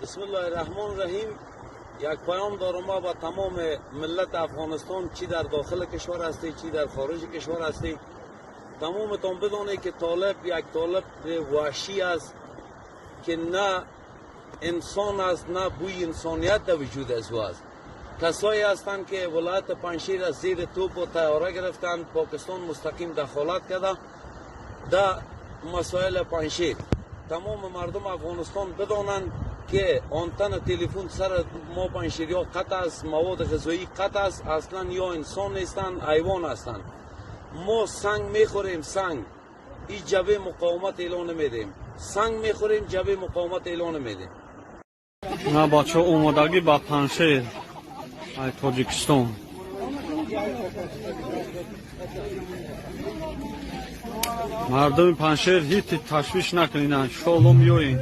Бисмиллоҳи раҳмони раҳим. Як паём дорам ба тамоми миллати Афғонистон, чӣ дар дохили кишвар ҳастӣ, чӣ дар хориҷи кишвар ҳастӣ. Тамомтон бидонед, ки толиб як толиби ваҳшӣ аст, ки на инсон аст, на бӯи инсоният дар вуҷуди аз ӯ аст. Касое ҳастанд, ки вилояти Панҷшер аз зери тӯп ва тайёра гирифтанд. Покистон мустақим дахолат карда дар масоили Панҷшер. Тамоми мардуми Афғонистон бидонанд, ки антени телефон сари мо панҷшериҳо қатъ аст, маводи ғизоӣ қатъ аст. Аслан ё инсон нестанд, ҳайвон ҳастанд. Мо санг мехӯрем, санг. Ин ҷабҳаи муқовимат эълон намедиҳем. Санг мехӯрем, ҷабҳаи муқовимат эълон намедиҳем. На, бачаҳо, омодагӣ ба Паншер ай Тоҷикистон. Мардуми Паншер, ҳеҷ ташвиш накунед, иншоалло меоем.